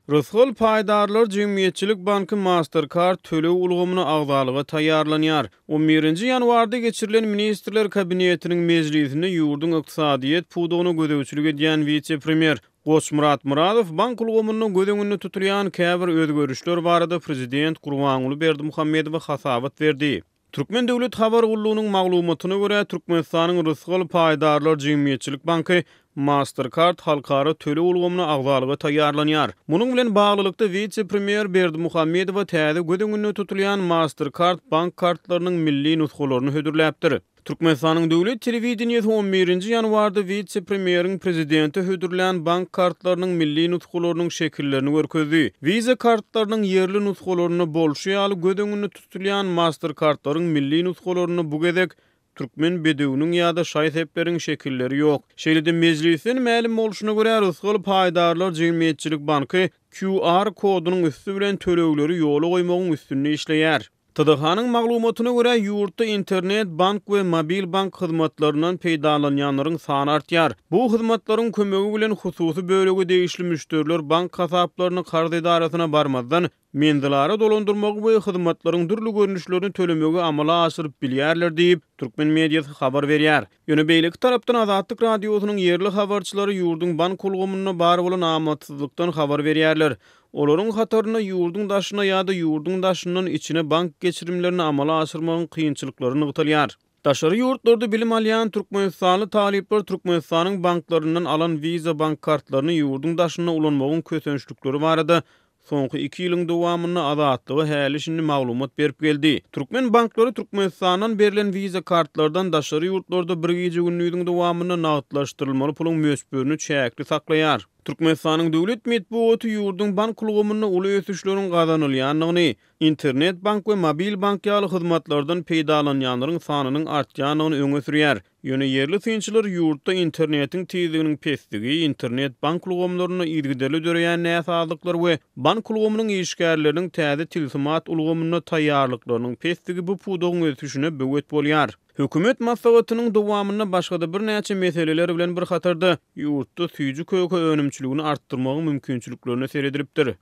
Rysgal paýdarlar jemgyýetçilik banky Mastercard töleg ulgamyna agzalyga taýýarlanýar. On birinji ýanwarda geçirilen Ministrler Kabinetiniň mejlisinde ýurduň ykdysadyýet pudagyna gözegçilik edýän wise-premýer Goçmyrat Myradow bank ulgamynda göz öňünde tutulýan käbir özgerişler barada prezident Gurbanguly Berdimuhamedowa hasabat berdi. Türkmen döwlet habar gullugynyň maglumatyna görä, Türkmenistanyň Rysgal paýdarlar jemgyýetçilik banky Mastercard halkara töleg ulgamyna agzalyga taýýarlanýar. Munuň bilen baglylykda, wise-premýer Berdimuhamedowa täze göz öňünde tutulýan Mastercard bank kartlarynyň milli nusgalaryny hödürläpdir. Türkmenistanyň döwlet telewideniýesi on birinji ýanwarda wise-premýeriň prezidente hödürlän bank kartlarynyň milli nusgalarynyň şekillerini görkezdi. Visa kartlarynyň ýerli nusgalarynda bolşy ýaly göz öňünde tutulýan Mastercard-laryň milli nusgalarynda bu gezek türkmen bedewiniň ýa-da şaý-sepleriň şekilleri ýok. Şeýle-de mejlisden mälim bolşuna görä, Rysgal paýdarlar jemgyýetçilik banky QR kodunyň üsti bilen tölegleri ýola goýmagyň üstünde işleýär. TDH-nyň maglumatyna görä, ýurtda internet bank we mobil bank hyzmatlaryndan peýdalanýanlaryň sany artýar. Bu hyzmatlaryň kömegi bilen hususy bölege degişli müşderiler bank hasaplaryny karz edarasyna barmazdan, menzilara dolandyrmagy we hyzmatlaryň dürli görnüşlerini tölemegi amala aşyryp bilýärler diýip, türkmen mediasy habar berýär. Ýöne beýleki tarapdan Azatlyk Radiosynyň ýerli habarçylary ýurduň bank ulgamynda bar bolan amatsyzlykdan habar berýärler. Olaryň hatarynda ýurduň daşyna ýa-da ýurduň daşyndan içine bank geçirimlerini amala aşyrmagyň kynçylyklary nygtalýar. Daşary ýurtlarda bilim alýan türkmenistanly talyplar Türkmenistanyň banklaryndan alan Visa bank kartlaryny ýurduň daşynda ulanmagyň kösençlikleri barada soňky iki ýylyň dowamynda Azatlyga häli-şindi maglumat berip geldi. Türkmen banklary Türkmenistandan berlen Visa kartlardan daşary ýurtlarda bir gije-gündiziň dowamynda nagtlaşdyrylmaly puluň möçberini çäkli saklaýar. Türkmenistanyň döwlet metbugaty ýurduň bank ulgamynda uly ösüşleriň gazanylýandygyny, internet bank we mobil bank ýaly hyzmatlardan peýdalanýanlaryň sanynyň artýandygyny öňe sürýär. Ýöne ýerli synçylar ýurtda internetiň tizliginiň pesligi, internet bank ulgamlarynda yzygiderli döreýän näsazlyklar we bank ulgamynyň işgärleriniň täze tilsimat ulgamynda taýýarlyklarynyň pesligi bu pudagyň ösüşine böwet bolýar. Hökümet maslahatynyň dowamynda başga-da birnäçe meseleler bilen bir hatarda, ýurtda süýji-köke önümçiligini artdyrmagyň mümkinçiliklerine seredilipdir.